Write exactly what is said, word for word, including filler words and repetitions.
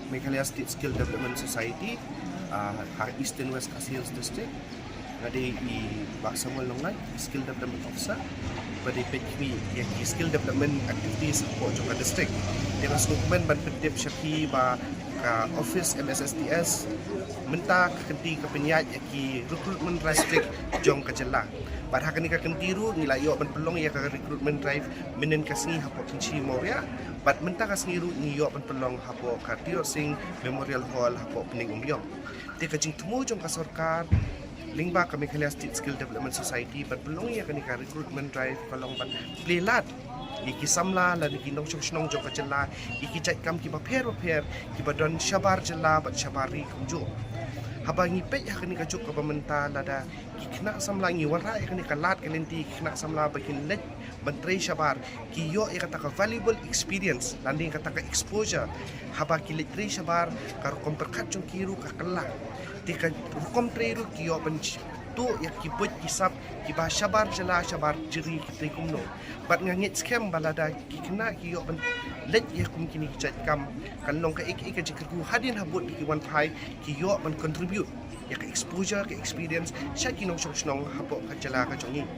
Meghalaya State Skill Development Society, uh, ha Eastern West Khasi Hills District. Nga dei i Bah Samuel Nonglait, Skill Development Officer. Ba dei peit khmih ïa ki skill development activities hapoh jong ka district. Te nga sngewkmen ban pyntip sha phi ba ka office M S S D S mynta ka kynti ka pynïaid ïa ki recruitment drive jong ka jylla. Bad ha kane ka kynti ruh ngi la ïoh ban pynlong ïa ka recruitment drive mynnin ka sngi hapoh Kynshi Mawria. Bad mynta ka sngi ruh ngi ïoh ban pynlong hapoh ka Tirot Sing Memorial Hall hapoh Pning Umïong. Te ka jingthmu jong ka sorkar lyngba ka Meghalaya State Skill Development Society ban pynlong ïa kane ka recruitment drive ka long ban plie lad ïa ki samla lane ki nongshong shnong jong ka jylla ïa ki jait kam kiba pher bapher kiba don shabar jylla bad shabar ri kumjuh. Haba ngi peit ha kane ka juk kaba mynta, lada ki khynnah samla, ngi wanrah ïa kane ka lad ka lynti, ki khynnah samla ba kin leit ban trei shabar ki ïoh ïa kata ka valuable experience lane kata ka exposure. Haba ki leit trei shabar ka rukom pyrkhat jong ki ruh ka kylla. Te ka rukom trei ruh ki ïoh ban tuh ïa ki buit ki sap kiba shabar jylla shabar ri ki trei kumno. Bad nga ngeit skhem ba lada ki khynnah ki ïoh ban leit ïa kum kine ki jait kam, kan long kaei kaei ka jingkyrkhu hadien habud ba ki wan phai, ki ïoh ban contribute ïa ka exposure, ka experience sha ki nongshong shnong hapoh ka jylla ka jong ngi.